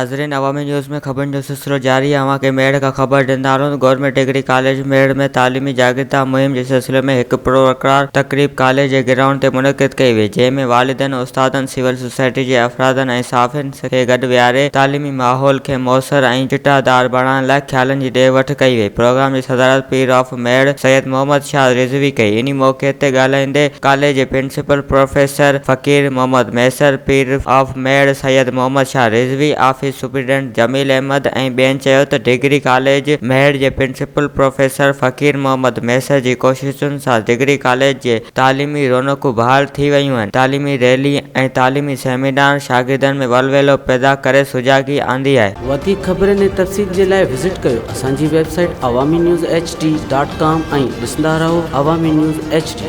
ناظرين عوامي نيوز ۾ خبرن جو سلسلو جاري آهي اوهان کي ميهڙ کان خبر ڏيندا هلون ته گورنمينٽ ڊگري ڪاليج ميهڙ ۾ تعليمي جاڳرتا مهم جي سلسلي ۾ هڪ پروقار تقريب ڪاليج جي گرائونڊ تي منعقد ڪئي وئي جنهن ۾ والدين استادن سول سوسائٽي جي افرادن ۽ صحافين کي گڏ ويهاري تعليمي ماحول کي موثر ۽ چٽادار بڻائڻ لاء خيالن جي ڏي وٺ ڪئي وئي پروگرام جي صدارت پير آف ميهڙ سيد محمد شاهه رضوي ڪئي انهي موقعي تي ڳالهائيندي ڪاليج جي principal professor Faqir Muhammad Mahesar Pir of Mehar Syed Muhammad Shah Rizvi, office superintendent Jamil Ahmed ۽ ٻين چيو ته ڊگري ڪاليج ميهڙ جي پرنسپل پروفيسر فقير محمد مهيسر جي ڪوششن سان ڊگري ڪاليج جي تعليمي رونقون بحال ٿي ويون آهن، تعليمي ريلي ۽ تعليمي سيمينار شاگردن ۾ ولولو پيدا ڪري سجاڳي آندي آهي. وڌيڪ خبرن ۽ تفصيل جي لاء وزٽ ڪيو اسان جي website Awami news H D dot com ۽ ڏسندا رهو عوامي نيوز ايڇ ڊي.